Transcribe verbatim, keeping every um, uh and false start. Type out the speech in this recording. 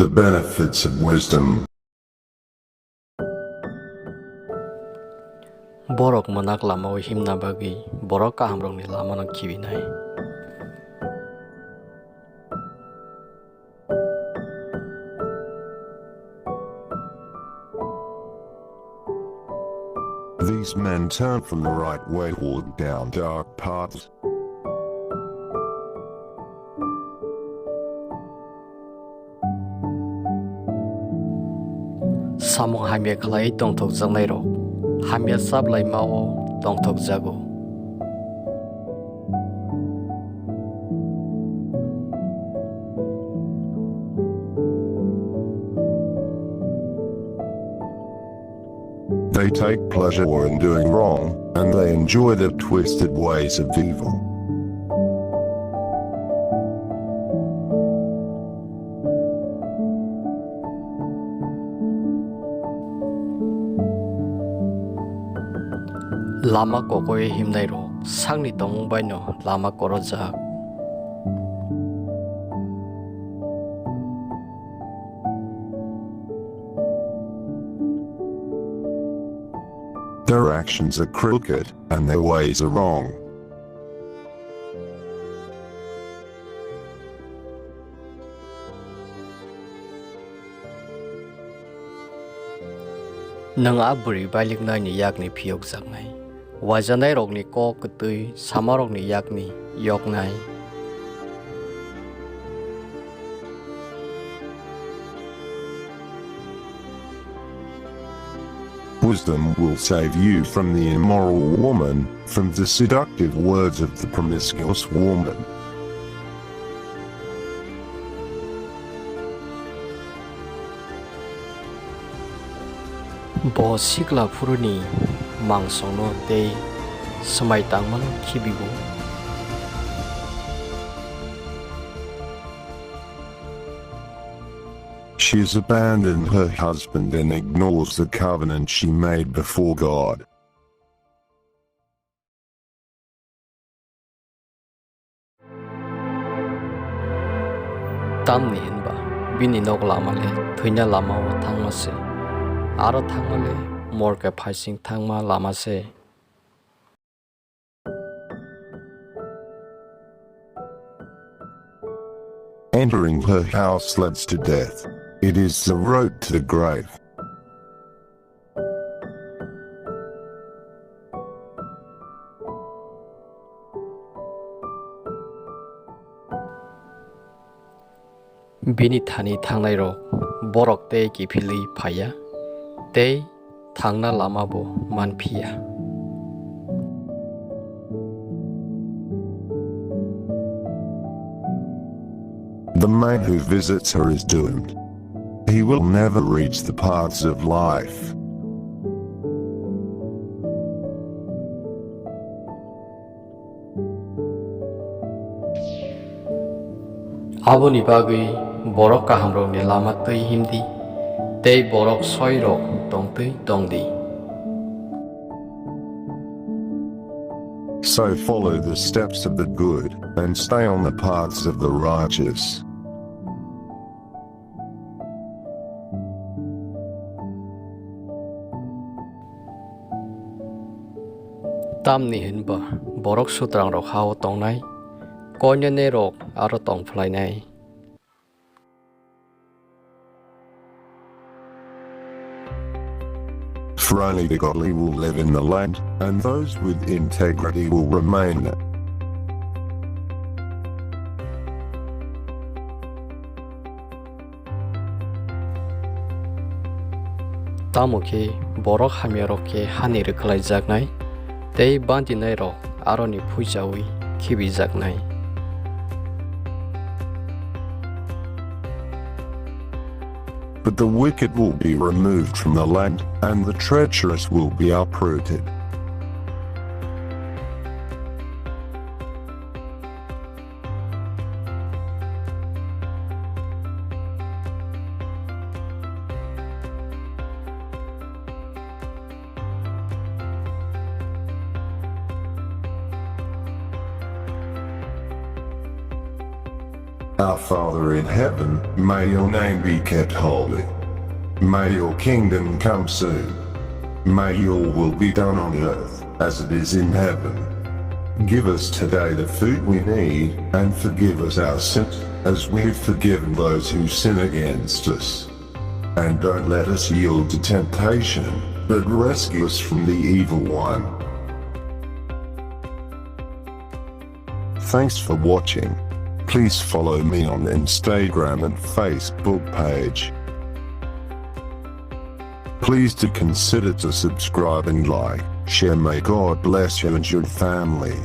The benefits of wisdom. Borok mwnak lamao himna bagwi borok kahamrokni lamano khibinai. These men turn from the right way, walk down dark paths. Samung hamya khlai tongthokjaknairok hamya chaplaimao tongthokjago. They take pleasure in doing wrong, and they enjoy the twisted ways of evil. Lama kokoyo himnairok sakni tongmung baino lama korojak. Their actions are crooked, and their ways are wrong. Nwng a bwrwi bailiknaini yakni phiyokjaknai, uajanairokni kók kwtwi samarokni yakni yoknai. Wisdom will save you from the immoral woman, from the seductive words of the promiscuous woman. Bo sikla phuruni mangsongno tei swmai tangmano khibigo. She has abandoned her husband and ignores the covenant she made before God. Tamni hwnba bini nok lama le thwina lama-o thangma se, aro thangma le morke phaising thangma lama se. Entering her house leads to death. It is the road to the grave. Bini thani thangnairok borok tei kiphilwi phaiya, tei thangna lama bo manphiya. The man who visits her is doomed. He will never reach the paths of life. Aboni bagwi borok kahamrokni lama twi himdi, tei borok soirok tongtwi tongdi. So follow the steps of the good, and stay on the paths of the righteous. Tamni hwnba borok sutrangrok ha-o tongnai, koinene rok aro tong phlainai. For only the godly will live in the land, and those with integrity will remain. Tamo khe borok hamyarok khe hani rwkhlaijaknai, tei bandinairok aroni phuichaui khibijaknai. But the wicked will be removed from the land, and the treacherous will be uprooted. Our Father in heaven, may your name be kept holy. May your kingdom come soon. May your will be done on earth as it is in heaven. Give us today the food we need, and forgive us our sins, as we've forgiven those who sin against us. And don't let us yield to temptation, but rescue us from the evil one. Thanks for watching. Please follow me on Instagram and Facebook page. Please to consider to subscribe and like, share. May God bless you and your family.